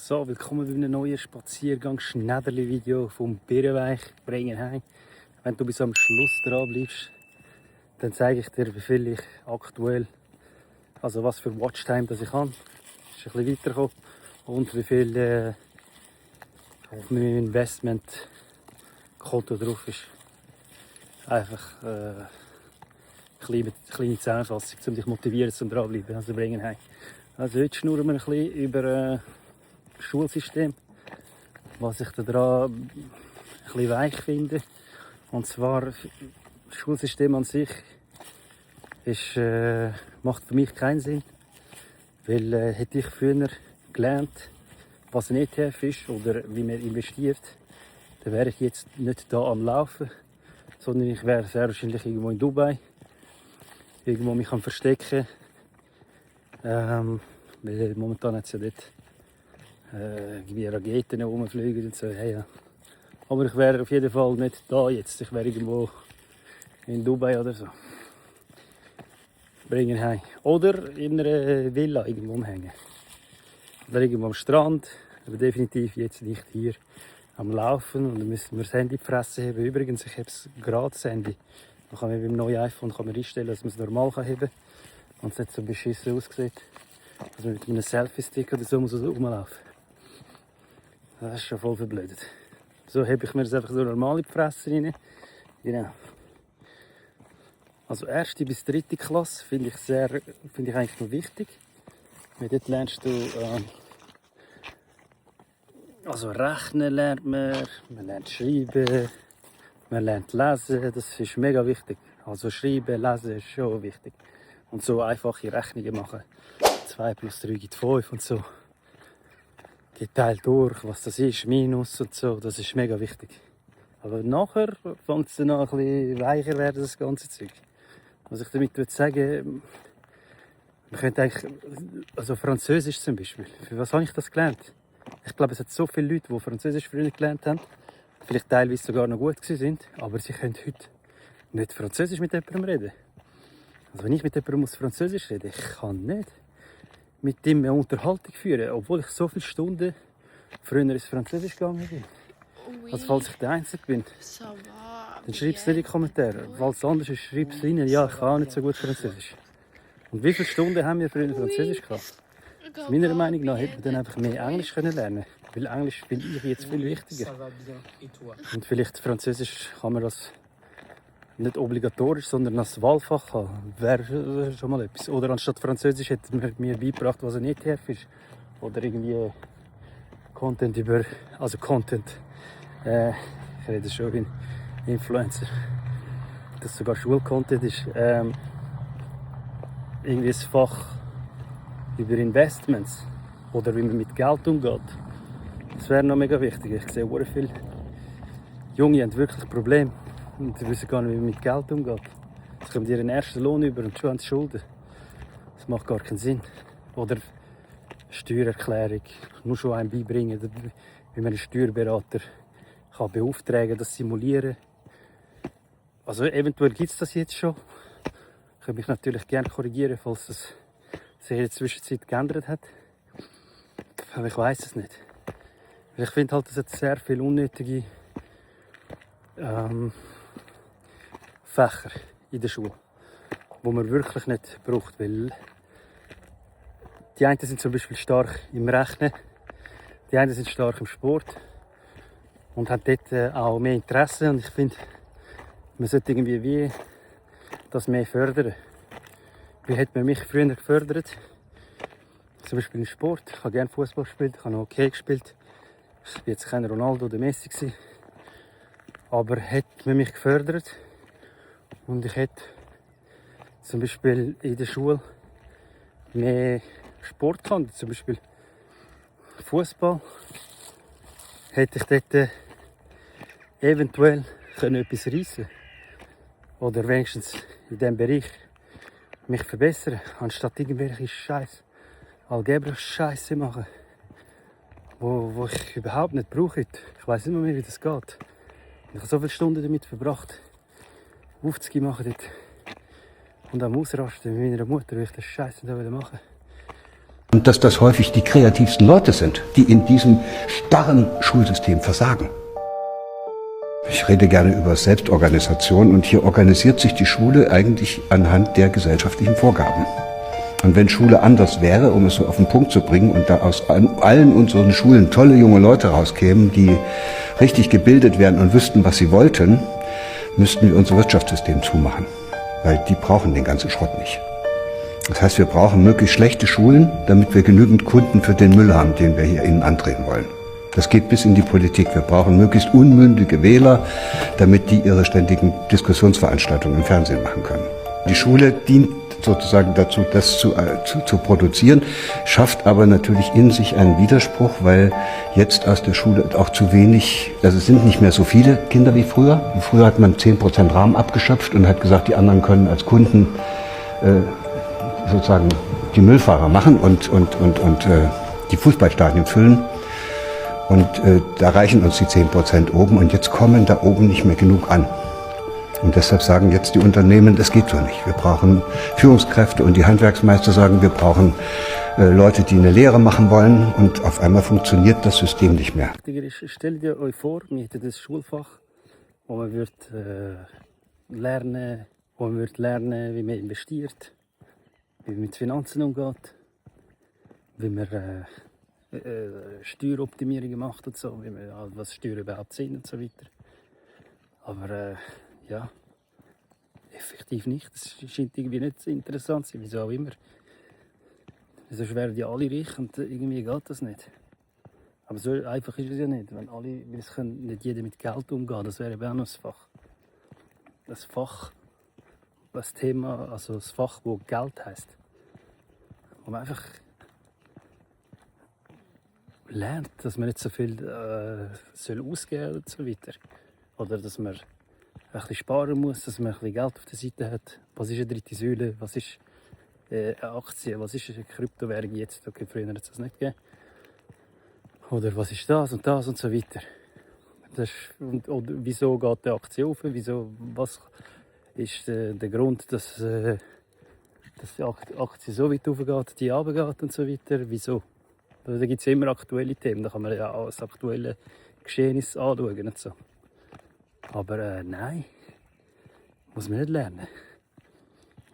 So, willkommen bei einem neuen Spaziergang-Schnäderli-Video vom Birrenweich Bringenheim. Wenn du bis am Schluss dran bleibst, dann zeige ich dir, wie viel ich aktuell, also was für Watchtime das ich habe. Ist ein bisschen weitergekommen und wie viel auf meinem Investmentkonto drauf ist. Einfach eine kleine Zusammenfassung, um dich zu motivieren, zum dranbleiben. Also Bringenheim. Also heute schnurren wir ein bisschen über das Schulsystem, was ich daran ein bisschen weich finde. Und zwar, das Schulsystem an sich ist, macht für mich keinen Sinn. Weil hätte ich früher gelernt, was ein ETF ist oder wie man investiert, dann wäre ich jetzt nicht da am Laufen, sondern ich wäre sehr wahrscheinlich irgendwo in Dubai, irgendwo mich am Verstecken. Weil momentan hat es ja dort wie Raketen rumfliegen und so. Hey, ja. Aber ich wäre auf jeden Fall nicht da jetzt. Ich wäre irgendwo in Dubai oder so. Bringen heim. Oder in einer Villa irgendwo umhängen. Oder irgendwo am Strand. Aber definitiv jetzt nicht hier am Laufen. Und dann müssen wir das Handy gefressen haben. Übrigens, ich habe es gratis Handy. Man kann mit dem neuen iPhone einstellen, dass man es normal heben kann. Und es hat so beschissen ausgesehen. Also mit einem Selfie-Stick oder so muss es rumlaufen. Das ist schon voll verblödet. So habe ich mir das einfach so normal in die Fresse rein. Genau. Also 1. bis 3. Klasse finde ich eigentlich noch wichtig. Weil dort lernst du also rechnen lernt man lernt schreiben, man lernt lesen, das ist mega wichtig. Also schreiben, lesen ist schon wichtig. Und so einfache Rechnungen machen. 2 plus 3 gibt 5 und so. Geteilt durch, was das ist, Minus und so, das ist mega wichtig. Aber nachher fängt es dann an, ein bisschen weicher werden, das ganze Zeug. Was ich damit sagen, man könnte eigentlich, also Französisch zum Beispiel, für was habe ich das gelernt? Ich glaube, es hat so viele Leute, die Französisch früher gelernt haben, vielleicht teilweise sogar noch gut sind, aber sie können heute nicht Französisch mit jemandem reden. Also wenn ich mit jemandem Französisch rede, ich kann nicht mit ihm eine Unterhaltung führen, obwohl ich so viele Stunden früher ins Französisch gegangen bin. Oui. Also falls ich der Einzige bin, Ça va. dann schreib es nicht in die Kommentare. Falls es anders ist, schreib es rein. Ja, ich kann auch nicht so gut Französisch. Und wie viele Stunden haben wir früher Französisch gehabt? Also meiner Meinung nach hätte man dann einfach mehr Englisch können lernen. Weil Englisch finde ich jetzt viel wichtiger. Und vielleicht Französisch kann man das nicht obligatorisch, sondern als Wahlfach haben. Wäre schon mal etwas. Oder anstatt Französisch hätte man mir beigebracht, was ein ETF ist. Oder irgendwie Content über... Also Content. Ich rede schon wie ein Influencer. Dass sogar Schulcontent ist. Irgendwie ein Fach über Investments. Oder wie man mit Geld umgeht. Das wäre noch mega wichtig. Ich sehe sehr viele Junge haben wirklich Probleme. Und die wissen gar nicht, wie man mit Geld umgeht. Jetzt kommen die ihren ersten Lohn über und schon haben sie Schulden. Das macht gar keinen Sinn. Oder Steuererklärung. Nur schon einem beibringen, wie man einen Steuerberater kann beauftragen, das simulieren. Also eventuell gibt es das jetzt schon. Ich würde mich natürlich gerne korrigieren, falls es sich in der Zwischenzeit geändert hat. Aber ich weiß es nicht. Weil ich finde halt, es hat sehr viele unnötige Fächer in der Schule, die man wirklich nicht braucht, weil die einen sind zum Beispiel stark im Rechnen, die einen sind stark im Sport und haben dort auch mehr Interesse und ich finde, man sollte irgendwie wie das mehr fördern. Wie hat man mich früher gefördert? Zum Beispiel im Sport. Ich habe gerne Fußball gespielt, ich habe Hockey gespielt. Ich war jetzt kein Ronaldo oder Messi gewesen. Aber hat man mich gefördert und ich hätte zum Beispiel in der Schule mehr Sport gehabt, zum Beispiel Fußball, hätte ich dort eventuell etwas reissen oder wenigstens in diesem Bereich mich verbessern, anstatt irgendwelche Scheiß, Algebra-Scheiße machen, wo ich überhaupt nicht brauche. Ich weiß nicht mehr, wie das geht. Ich habe so viele Stunden damit verbracht, Aufzüge machen dort und am Ausrasten mit meiner Mutter, weil ich das Scheiß nicht machen wollte. Und dass das häufig die kreativsten Leute sind, die in diesem starren Schulsystem versagen. Ich rede gerne über Selbstorganisation und hier organisiert sich die Schule eigentlich anhand der gesellschaftlichen Vorgaben. Und wenn Schule anders wäre, um es so auf den Punkt zu bringen, und da aus allen unseren Schulen tolle junge Leute rauskämen, die richtig gebildet wären und wüssten, was sie wollten, müssten wir unser Wirtschaftssystem zumachen. Weil die brauchen den ganzen Schrott nicht. Das heißt, wir brauchen möglichst schlechte Schulen, damit wir genügend Kunden für den Müll haben, den wir hier innen antreten wollen. Das geht bis in die Politik. Wir brauchen möglichst unmündige Wähler, damit die ihre ständigen Diskussionsveranstaltungen im Fernsehen machen können. Die Schule dient sozusagen dazu, das zu produzieren, schafft aber natürlich in sich einen Widerspruch, weil jetzt aus der Schule auch zu wenig, also es sind nicht mehr so viele Kinder wie früher. Früher hat man 10% Rahmen abgeschöpft und hat gesagt, die anderen können als Kunden sozusagen die Müllfahrer machen und die Fußballstadien füllen. Und da reichen uns die 10% oben und jetzt kommen da oben nicht mehr genug an. Und deshalb sagen jetzt die Unternehmen, das geht so nicht. Wir brauchen Führungskräfte und die Handwerksmeister sagen, wir brauchen Leute, die eine Lehre machen wollen und auf einmal funktioniert das System nicht mehr. Stellt ihr euch vor, wir hätten das Schulfach, wo man wird lernen, wie man investiert, wie man mit Finanzen umgeht, wie man Steueroptimierungen macht und so, was Steuern überhaupt sind und so weiter. Aber ja, effektiv nicht. Das scheint irgendwie nicht interessant zu sein, wieso auch immer. Wieso werden die alle reich und irgendwie geht das nicht. Aber so einfach ist es ja nicht. Wenn alle, weil es kann nicht jeder mit Geld umgehen, das wäre eben auch noch ein Fach. Das Fach, das Thema, also das Fach, wo Geld heisst. Wo man einfach lernt, dass man nicht so viel soll ausgeben und so weiter. Oder dass man ein bisschen sparen muss, dass man ein bisschen Geld auf der Seite hat. Was ist eine dritte Säule? Was ist eine Aktie? Was ist eine Kryptowährung jetzt? Okay, früher hat es das nicht gegeben. Oder was ist das und so weiter. Oder wieso geht die Aktie auf? Was ist der Grund, dass die Aktie so weit aufgeht, die runtergeht und so weiter? Wieso? Da gibt es immer aktuelle Themen, da kann man ja auch das aktuelle Geschehnis anschauen und so. Aber nein, muss man nicht lernen.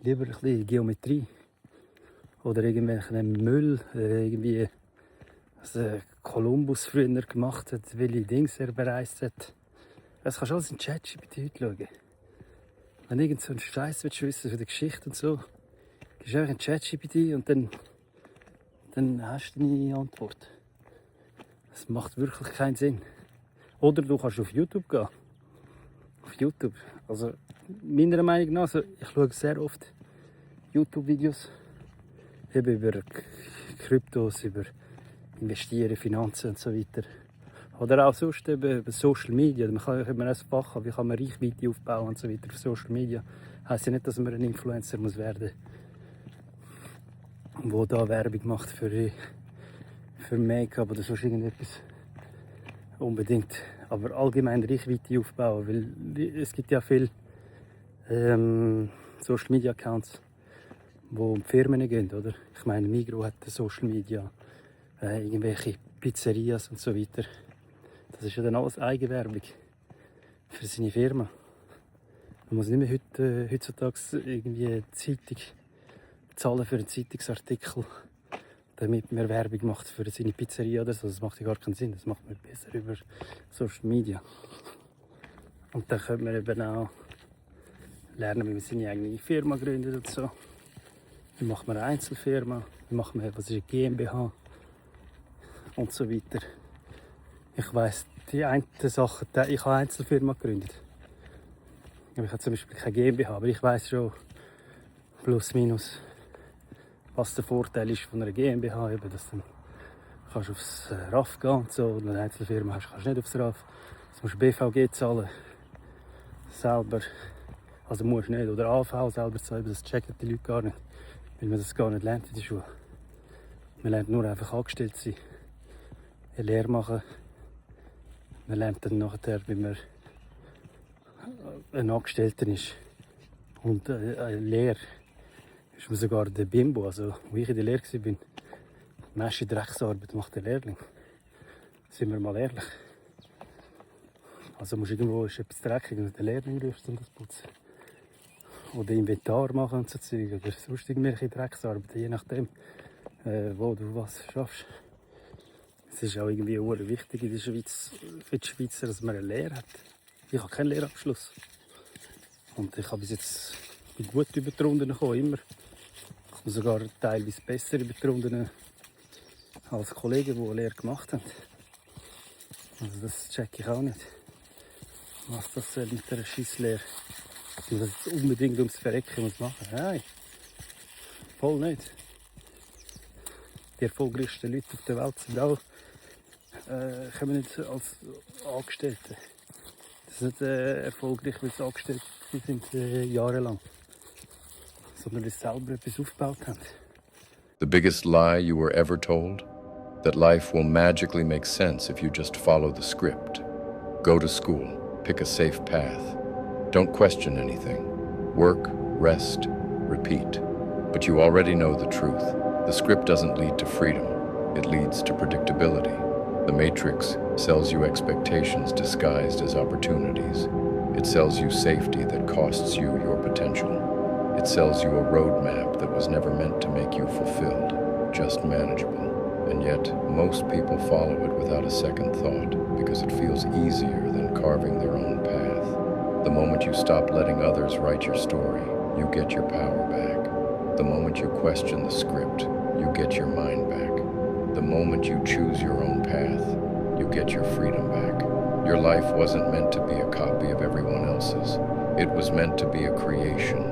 Lieber ein bisschen Geometrie oder irgendwelchen Müll, irgendwie was Kolumbus früher gemacht hat, welche Dinge er bereist hat. Das kannst du alles in ChatGPT heute schauen. Wenn du irgend so einen Scheiß wissen für die Geschichte und so, gehst du einfach in ChatGPT und dann hast du deine Antwort. Das macht wirklich keinen Sinn. Oder du kannst auf YouTube gehen. Auf YouTube. Also meiner Meinung nach, also, ich schaue sehr oft YouTube-Videos eben über Kryptos, über Investieren, Finanzen und so weiter. Oder auch sonst über Social Media. Man kann immer ein Fach haben, wie kann man Reichweite aufbauen und so weiter auf Social Media. Heisst ja nicht, dass man ein Influencer muss werden muss, der da Werbung macht für Make-up oder sonst irgendetwas. Unbedingt. Aber allgemein Reichweite aufbauen, weil es gibt ja viele Social Media Accounts, wo um die Firmen gehen, oder? Ich meine, Migros hat Social Media, irgendwelche Pizzerias und so weiter. Das ist ja dann alles Eigenwerbung für seine Firma. Man muss nicht mehr heutzutage irgendwie eine Zeitung zahlen für einen Zeitungsartikel, damit man Werbung macht für seine Pizzeria oder so. Das macht ja gar keinen Sinn. Das macht man besser über Social Media. Und dann könnte man eben auch lernen, wie man seine eigene Firma gründet und so. Wie macht man eine Einzelfirma? Wie macht man, was ist eine GmbH? Und so weiter. Ich weiss, die eine Sache, ich habe eine Einzelfirma gegründet. Ich habe zum Beispiel keine GmbH, aber ich weiss schon plus minus, was der Vorteil ist von einer GmbH, eben, dass du kannst aufs RAF gehen und so. Und eine Einzelfirma hast, kannst du nicht aufs RAF. Jetzt musst du BVG zahlen. Selber. Also musst du nicht. Oder AV selber zahlen. Das checken die Leute gar nicht. Weil man das gar nicht lernt in der Schule. Man lernt nur einfach angestellt sein. Eine Lehre machen. Man lernt dann nachher, wie man ein Angestellter ist. Und eine Lehre ist man sogar der Bimbo. Also, wo ich in der Lehre war, Die meiste Drecksarbeit macht der Lehrling. Sind wir mal ehrlich. Also musst irgendwo ist etwas dreckig und der Lehrling rufst, um das zu putzen. Oder Inventar machen und so Zeug. Oder sonst irgendwelche Drecksarbeiten, je nachdem, wo du was schaffst. Es ist auch irgendwie auch wichtig in der Schweiz, für die Schweizer, dass man eine Lehre hat. Ich habe keinen Lehrabschluss. Und ich habe bis jetzt bin gut über die Runden gekommen, immer. Ich habe sogar teilweise besser über die Runden als Kollegen, die eine Lehre gemacht haben. Also das check ich auch nicht. Was das soll mit dieser Scheisslehre. Dass man das jetzt unbedingt ums Verrecken muss machen. Nein, voll nicht. Die erfolgreichsten Leute auf der Welt sind auch, kommen nicht als Angestellte. Das ist nicht erfolgreich, weil sie angestellt sind jahrelang. Sondern weil sie selber etwas aufgebaut haben. The biggest lie you were ever told? That life will magically make sense if you just follow the script. Go to school, pick a safe path. Don't question anything. Work, rest, repeat. But you already know the truth. The script doesn't lead to freedom. It leads to predictability. The Matrix sells you expectations disguised as opportunities. It sells you safety that costs you your potential. It sells you a roadmap that was never meant to make you fulfilled, just manageable. And yet, most people follow it without a second thought because it feels easier than carving their own path. The moment you stop letting others write your story, you get your power back. The moment you question the script, you get your mind back. The moment you choose your own path, you get your freedom back. Your life wasn't meant to be a copy of everyone else's. It was meant to be a creation,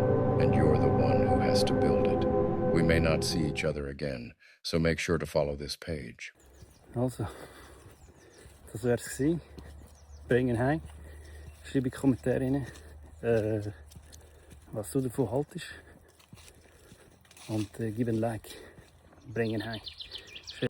and you're the one who has to build it. We may not see each other again, so make sure to follow this page. Also, das wär's gewesen. Bringen heim. Schreib in die Kommentare rein, was du davon haltest. Und gib ein Like. Bringen heim.